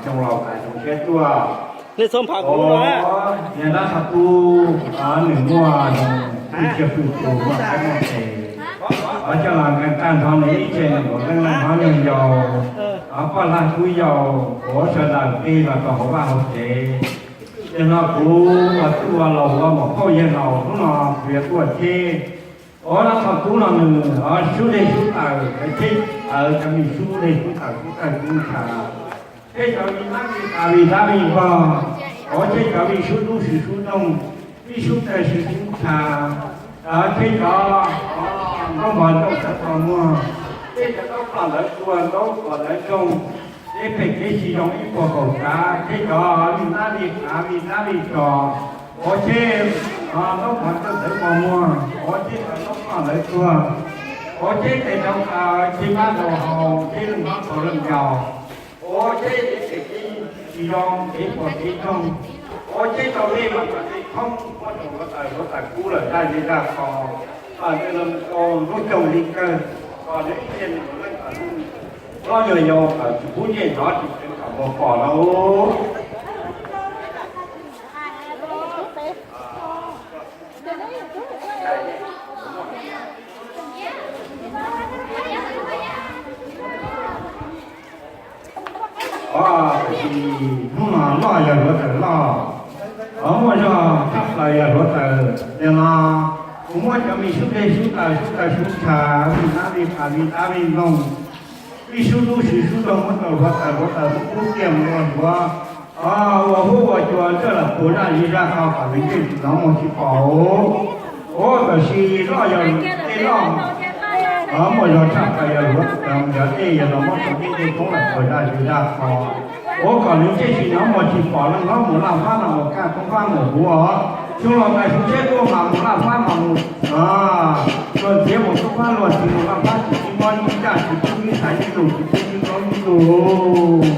Xyoo laus tas xyoo tshiab tuaj, nej txhob nphav kuv, yog dab qhov tub nws muaj ib tug pwj tus muaj qaib muaj qe, coj los nqes tag nrho nws ib tsev nees nkaum leej, leej hlob leej yau, poj lag tub yau, ua sawv daws tig los rau hauv vaj hauv tsev. Yog no kuv ua tub ua laus ua muam phauj yawg laus hnub no kuv yuav tuaj cheb. Ua dab qhov tub no nws sub dej sub taws, cheb cov me sub dej sub taws sub tawg sub ntsha, cheb cov me nab me qas me dab me npog, ua cheb cov me sub dub sis sub doog, me sub tawg sis sub ntsha, cheb cov ntaub mov ntaub ntawv qhov muag, cheb cov ntaub plom ntawv tuag ntaub qos ntawv ntsoog, cheb phem kev tsis zoo ib puas kaum tsav, cheb cov me nab me qas me dab me tsog, ua cheb ntaub mov ntaub ntawv qhov muag, ua cheb cov ntaub plom ntawv tuag, ua cheb tes rau taw cheb mab rau hau cheb leej hlob rau leej yau, ua cheb kev tsis zoo kev puas kev ntsoog, ua cheb rau dej mas kom dej thoob, muab rau hluav taws hluav taws kub lawm zaj zej zaj qho, kom nws los rau lub cooj li kawg, kom nws ib txhia nws leej kom hlob yog yau kom tsis pub nyiaj hnov tsis pub kom muag pom no. Hnub no loj yog hluav taws loj, muaj zog tshaj plaws yog hluav taws. Yog no kuv muab cov me sub dej sub taws sub tawg sub ntsha, me nab me qas me dab me npog, me sub dub sis sub doog muab rau hluav taws hluav taws muab kub tiag mus ua hluav, ua huab ua cua ntsaj los puas zaj zej zaj qho kom nws ntsej tsis hnov muag tsis pom. Ua tam sis loj yog tej loj, muaj zog tshaj plaws yog hluav taws, yog dej yog los muab rau ntsej ntsej thoob los puas zaj zej zaj qho. Ua kom nws ntsej tsis hnov muag tsis pom, leej hlob mus laj fab no mus kaj thoob fab mus huv os. Xyoo laus tas xyoo tshiab tuaj mas mus laj fab mas mus, luag ntxhiav mus thoob fab, luag ntxhiav mus laj fab, tsis txhob mob ib ncaj, tsis txhob ib tais ib lus, tsis txhob ib plaub ib lus.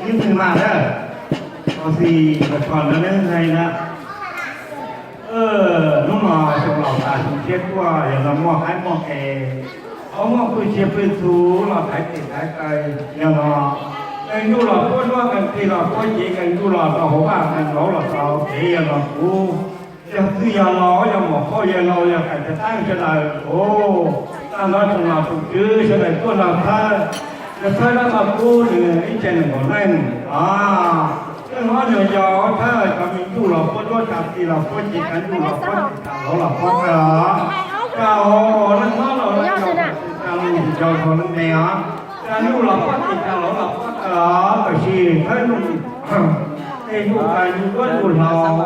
Ib tug mas na, ua si kom lawv neeb hais na. Hnub no xyoo laus tas xyoo tshiab tuaj, yog no muaj qaib muaj qe, muaj pwj tsiaj pwj txhu los thaiv tes thaiv taw, yog no nqes ntuj los puab duab, nqes qij los puab cev, nqes ntuj los rau hauv vaj, nqes hauv los rau hauv tsev, yog no kuv yog txwj yog laus, yog muam phauj yawg laus, yog kais tav taab sawv daws, tag nrho tsoom nom tsoom tswv sawv daws tuaj nrog thawb, yog thawb dab txog kub nws ib tsev nees nkaum leej, leej hlob yog yau thawb cov me ntuj los puab duab, tsav txi los puab cev, cov ntuj los puab tes, tsav lauv los puab taw os. Leej hlob los leej yau, tsav lus yau tau leej me os. Cov ntuj los puab tes, tsav lauv los puab taw os. Tam sim thawb ntuj tej ntuj kais ntuj duab ntuj hlauv,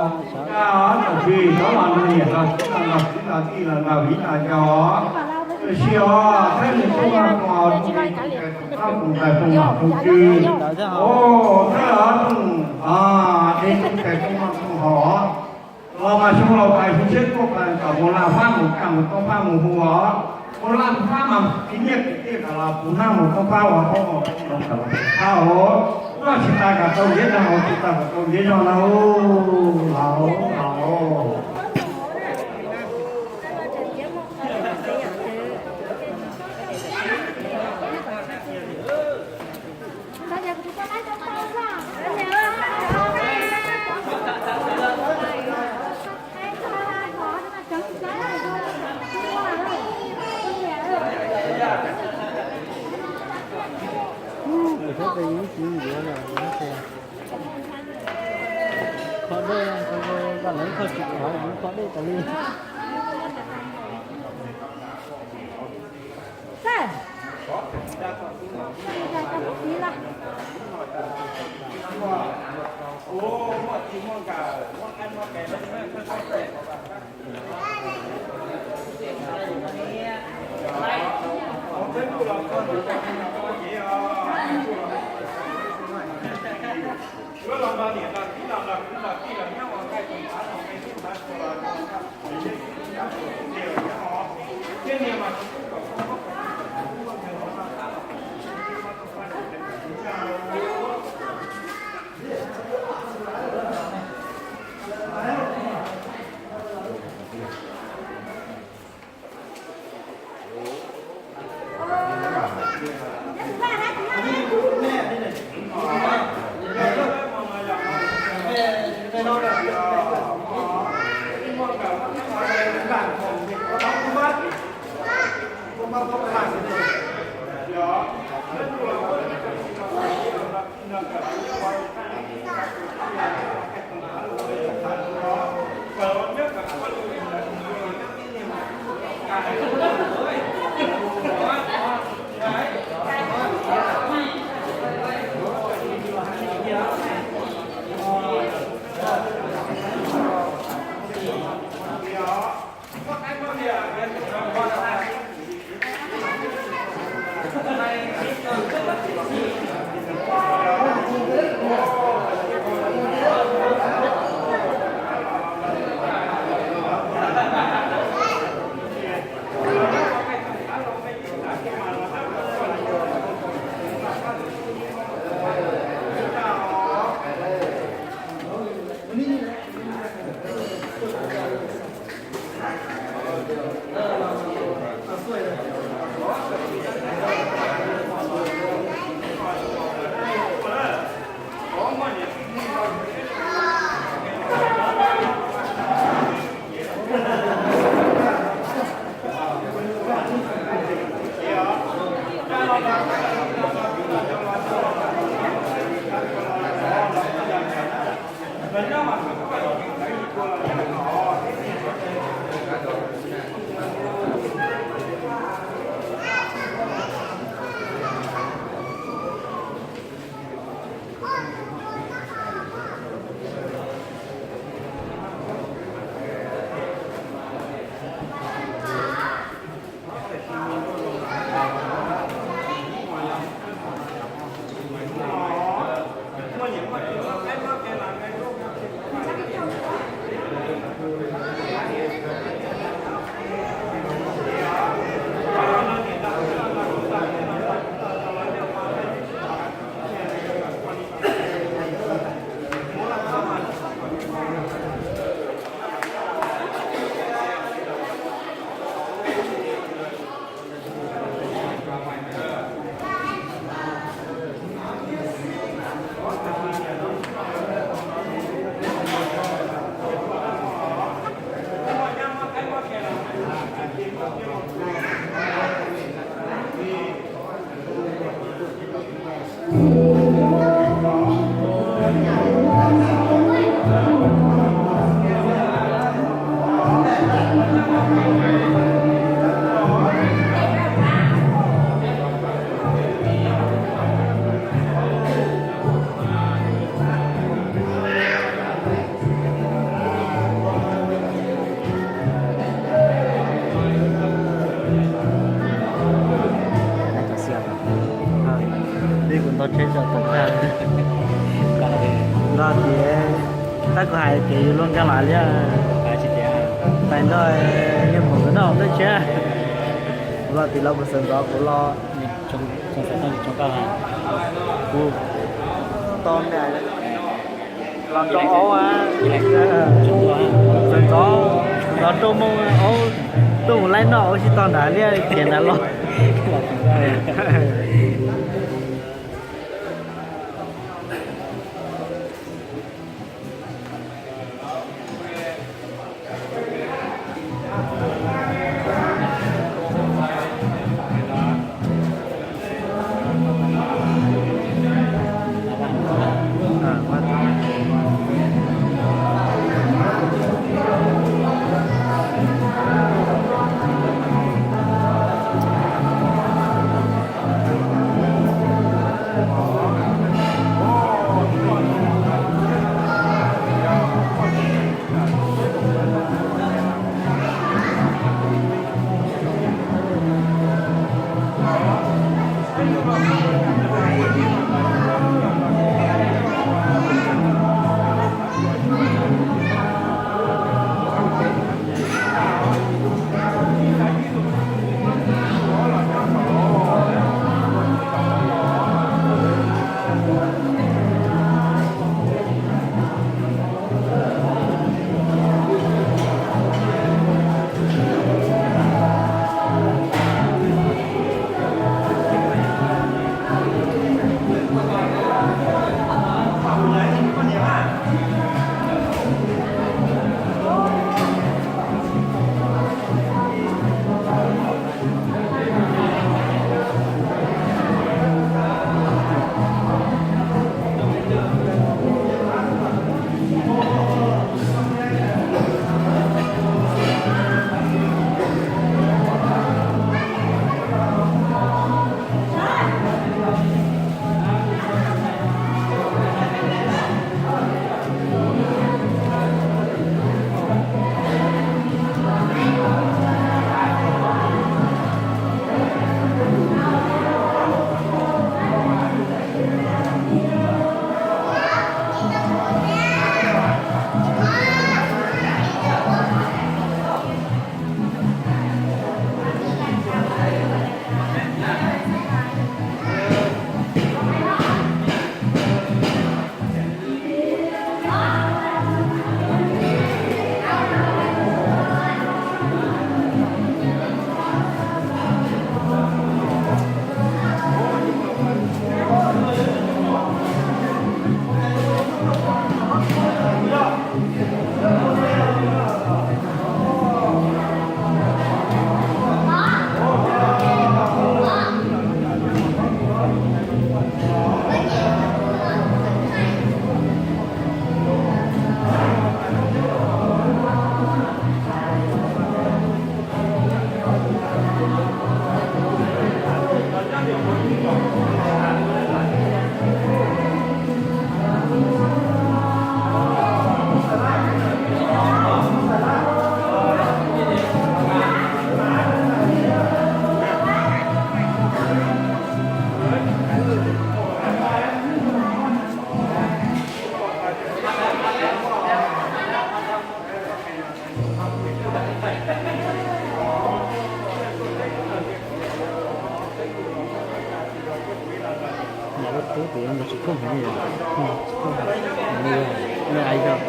tam sim thawb los nrog niam los txiv los nrog kwv los tij los nrog viv los ncaus. Tam sim os thawb nws tuaj maj tuaj tus me tus tais tus nom tus tswv, thawb os tus, es tus tais tus nom tus haum os. Los mas xyoo laus tas xyoo tshiab tuaj pais kom mus laj fab mus kaj mus toob fab mus hu os. Mus laj fab mas piv nyiaj piv txiaj kom los puv hnab mus toob fab ua, toob ua toob los puv hnab os. Noj tsis tas kom tau ntiav, noj tsis tas kom tau ntiav zog na. Laus laus. Peb tes yeej tsis yuav lawm, kho dej, koj lawv kho tsis khov, kho dej tas li. Peb kuv ntog tsheb tso tom tag. Nrog tias tab kuv hais tias yus luag nkag los li, pais nrog niag muam nkawd noj ntawm tsheb. Kuv los tim los puas xav ntxov kuv los. Kuv to me los rau aub, xav ntxov los rau moo aub, tuaj mus laib noj aub sib tog nrad liaj khiav nrad los. Nhà lub tub thì ông tsis khum heev li, li ai yog.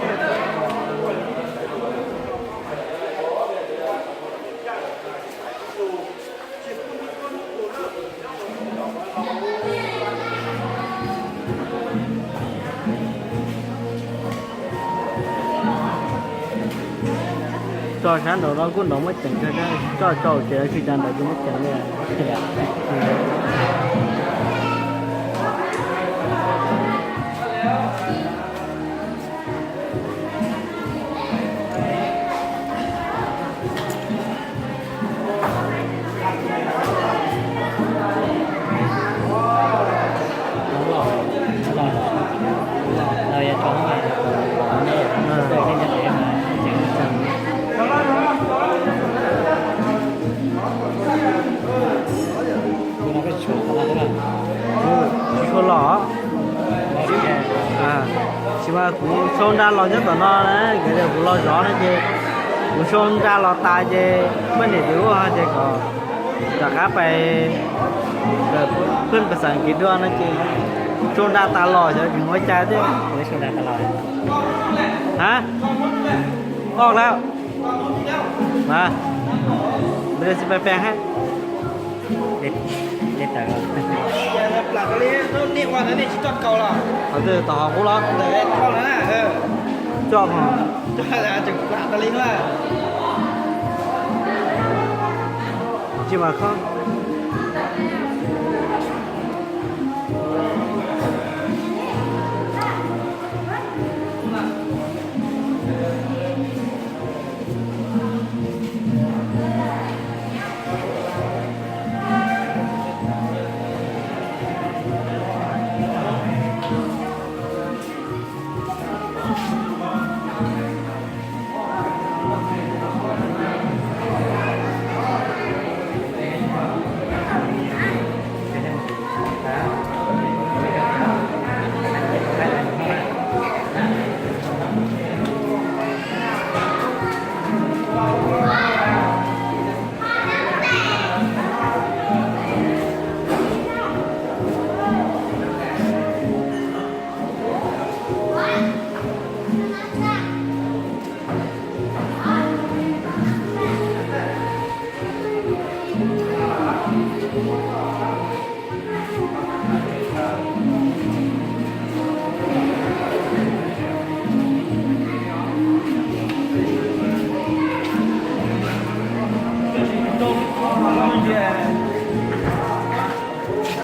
Tso sab nraud no kuj nrov muab ceev kawg thiab, tso tso ces tsis tas nrov ces muab ceev li. Tsis tshua los, tsis mas kuv sau nra los nyob tom no na, kuv los zov no ces kuv sau nra los tas ces poj niam tus ub ho ces kom rov qab pais, pheej pas xav kev dua no ces sau nra tas los xyov tseem ua cas thiab. Hab, oj lawm. Mas, npes tsis pes pes hab. Qhov twg tom hauv qub los? Coj, tsis mas khob.